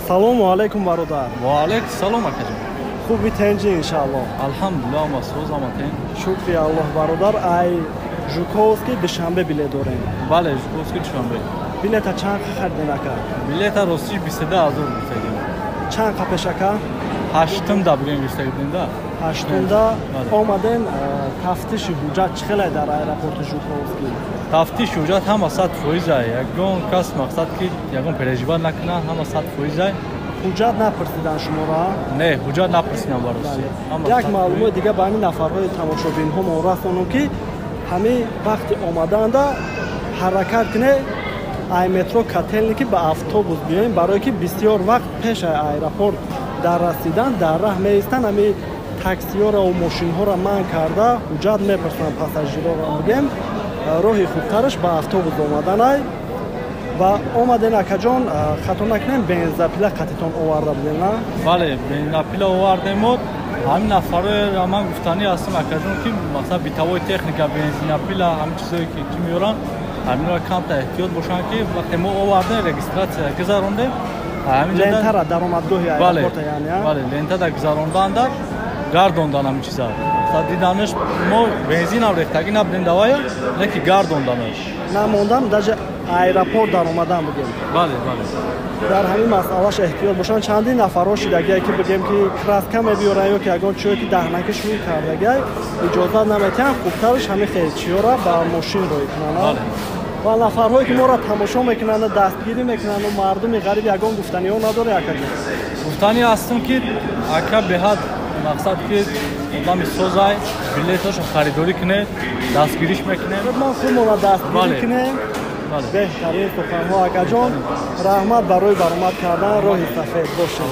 Ассалому алайкум, бародар. Ва алайкум салом, акаҷон. Хуби, тенҷи, иншааллоҳ? Алҳамдулиллоҳ, ма соз, аматен. Шукри Аллоҳ, бародар. Ай Жуковский Душанбе билет дорем. Бале, Жуковский Душанбе. Билета чанд хариден, ака? Билета ростиш 22 000 гуфтагим. Чанд қа пеш, ака? Ҳаштум да бигем гуфтагим да. Ҳаштумда омаден. Тафтиши ҳуҷҷат чӣ хеле дар аэропорти Жуковский? Тафтиши ҳуҷҷат ҳама 100%-ай. Ягон кас, мақсад ки, ягон переживать накунад, ҳама 100%-ай. Ҳуҷҷат напурсидан шуморо? Не, ҳуҷҷат напурсидан, барости. Як маълумоти дига ба ҳамин нафарҳои тамошобинҳо мо расонум, ки ҳамин вақти омаданда ҳаракат куне ай метро Котельники ба автобус биёем, барое ки бисёр вақт пеш аэропорт дар расидан дар раҳ меистанд, ҳамин таксиёро мошинҳоро манъ карда, ҳуҷҷат мепурсанд пассажирҳоро. Бигем, роҳи хубтараш ба автобус омаданай. Ва омаден, акаҷон, хато накунем, бензопила қатитон оварда будем, на? Бале, бензопила овардемо. Ҳамин нафарое ман гуфтанӣ ҳастам, акаҷон, ки масалан бытовой техника, бензопила, ҳамин чизое ки чӣ меёранд, ҳаминро камта эҳтиёт бошанд, ки вақте мо овардем, регистрация гузарондем. Лентара даромадгоҳи аэропорта, яъне? Бале, лентада гузаронданда гардондан ҳамин чиза диданаш. Мо бензинам рехтагӣ набудем давая, не ки гардонданаш. Намондан, даже аэропорт даромадан, бигем. Бале. Дар ҳамин масъалаш эҳтиёт бошанд. Чандин нафарҳо шидагие, ки бигем, ки краска мебиёранд ё ки ягон чиё, ки даҳнаки шӯй кардагиай, иҷозат наметиҳанд. Хубтараш ҳамин хел чиёра ба мошин роҳӣ кунанд. Ва нафарҳое, ки моро тамошо мекунанду дастгирӣ мекунанду мардуми ғариб, ягон гуфтаниҳо надоре, акаҷон? Гуфтанӣ ҳастам, ки ака беҳад, мақсад ки, одами созай, билетошо харидорӣ кунед, дастгириш мекунем. Ман худмона дастгирӣ кунем. Беҳтарин суханҳо, акаҷон. Раҳмат барои баромад кардан. Роҳи сафед бошед.